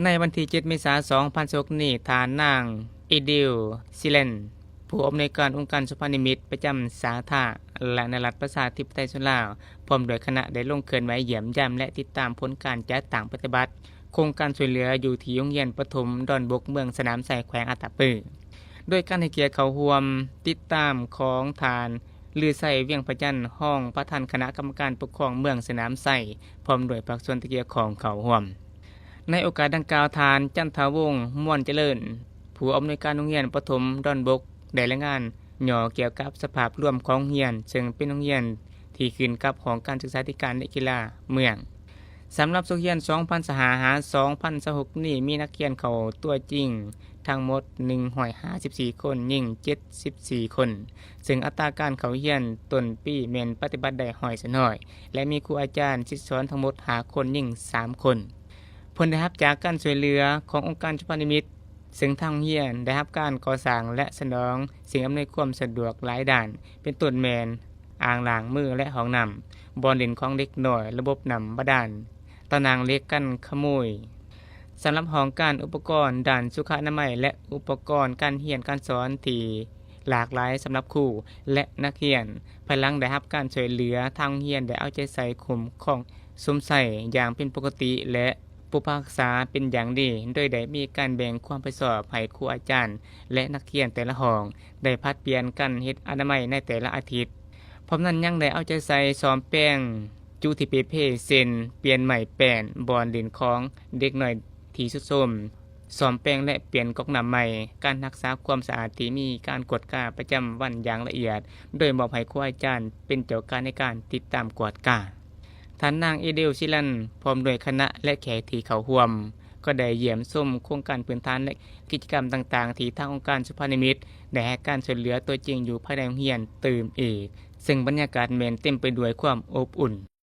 ໃນວັນທີເຈັດ ເມສາ ສອງພັນຊາວຫົກນີ້, ທ່ານນາງ ອີດິວ ຊີແລນ ຜູ້ອຳນວຍການອົງການສຸພານິມິດປະຈຳສາທາລະນະລັດປະຊາທິປະໄຕສ່ວນລາວ ພ້ອມດ້ວຍຄະນະ ໄດ້ລົງເຄື່ອນໄຫວຢ້ຽມຢາມ ແລະ ຕິດຕາມຜົນການຈັດຕັ້ງປະຕິບັດໂຄງການຊ່ວຍເຫຼືອຢູ່ທີ່ໂຮງຮຽນປະຖົມດອນບົກ ເມືອງສະໜາມໄຊ ແຂວງອັດຕະປື. ໂດຍການໃຫ້ກຽດເຂົ້າຮ່ວມຕິດຕາມຂອງທ່ານ ລືໄຊ ວຽງພະຈັນ ຮອງປະທານຄະນະກຳມະການປົກຄອງເມືອງສະໜາມໄຊ ພ້ອມດ້ວຍພາກສ່ວນທີ່ກ່ຽວຂ້ອງເຂົ້າຮ່ວມ. ໃນໂອກາດດັ່ງກ່າວ, ທ່ານ ຈັນທະວົງ ມວນຈະເລີນ ຜູ້ອຳນວຍການໂຮງຮຽນປະຖົມດອນບົກ ໄດ້ລາຍງານຫຍໍ້ກ່ຽວກັບສະພາບລວມຂອງໂຮງຮຽນ, ເຊິ່ງເປັນໂຮງຮຽນທີ່ຂຶ້ນກັບຫ້ອງການສຶກສາທິການ ແລະ ກິລາເມືອງ. ສຳລັບສົກຮຽນ ສອງພັນຊາວຫ້າ ຫາ ສອງພັນຊາວຫົກນີ້ ມີນັກຮຽນເຂົ້າຕົວຈິງທັງໝົດ ໜຶ່ງຮ້ອຍຫ້າສິບສີ່ຄົນ, ຍິງ ເຈັດສິບສີ່ຄົນ, ເຊິ່ງອັດຕາການເຂົ້າຮຽນຕົ້ນປີແມ່ນປະຕິບັດໄດ້ຮ້ອຍສ່ວນຮ້ອຍ ແລະ ມີຄູອາຈານສິດສອນທັງໝົດ ຫ້າຄົນ, ຍິງ ສາມຄົນ. ຜົນໄດ້ຮັບຈາກການຊ່ວຍເຫຼືອຂອງອົງການສຸພານິມິດ, ເຊິ່ງທາງໂຮງຮຽນໄດ້ຮັບການກໍ່ສ້າງ ແລະ ສະໜອງສິ່ງອຳນວຍຄວາມສະດວກຫຼາຍດ້ານ, ເປັນຕົ້ນແມ່ນອ່າງລ້າງມື ແລະ ຫ້ອງນ້ຳ, ບ່ອນຫຼິ້ນຂອງເດັກນ້ອຍ, ລະບົບນ້ຳບາດານ, ຕາໜ່າງເຫຼັກກັນຂະໂມຍ. ສຳລັບຫ້ອງການອຸປະກອນດ້ານສຸຂະອະນາໄມ ແລະ ອຸປະກອນການຮຽນການສອນທີ່ຫຼາກຫຼາຍສຳລັບຄູ ແລະ ນັກຮຽນ, ພາຍຫຼັງໄດ້ຮັບການຊ່ວຍເຫຼືອ, ທາງໂຮງຮຽນໄດ້ເອົາໃຈໃສ່ຄຸ້ມຄອງຊົມໃຊ້ຢ່າງເປັນປົກກະຕິ ແລະ ປົກປັກຮັກສາເປັນຢ່າງດີ, ໂດຍໄດ້ມີການແບ່ງຄວາມຮັບຜິດຊອບໃຫ້ຄູອາຈານ ແລະ ນັກຮຽນແຕ່ລະຫ້ອງ ໄດ້ຜັດປ່ຽນກັນເຮັດອະນາໄມໃນແຕ່ລະອາທິດ. ພ້ອມນັ້ນຍັງໄດ້ເອົາໃຈໃສ່ສ້ອມແປງຈຸທີ່ເປ່ເພ ເຊັ່ນ ປ່ຽນໄມ້ແປ້ນ, ບ່ອນຫຼິ້ນຂອງເດັກນ້ອຍທີ່ຊຸດໂຊມ, ສ້ອມແປງ ແລະ ປ່ຽນກອກນ້ຳໃໝ່, ການຮັກສາຄວາມສະອາດທີ່ມີການກວດກາປະຈຳວັນຢ່າງລະອຽດ, ໂດຍມອບໃຫ້ຄູອາຈານເປັນເຈົ້າການໃນການຕິດຕາມກວດກາ. ທ່ານນາງ ເອເດວ ຊີລັນ ພ້ອມດ້ວຍຄະນະ ແລະ ແຂກທີ່ເຂົ້າຮ່ວມ ກໍໄດ້ຢ້ຽມຊົມໂຄງການພື້ນຖານ ແລະ ກິດຈະກຳຕ່າງໆ ທີ່ທາງອົງການສຸພານິມິດໄດ້ໃຫ້ການຊ່ວຍເຫຼືອຕົວຈິງຢູ່ພາຍໃນໂຮງຮຽນຕື່ມອີກ, ເຊິ່ງບັນຍາກາດແມ່ນເຕັມໄປດ້ວຍຄວາມອົບອຸ່ນ.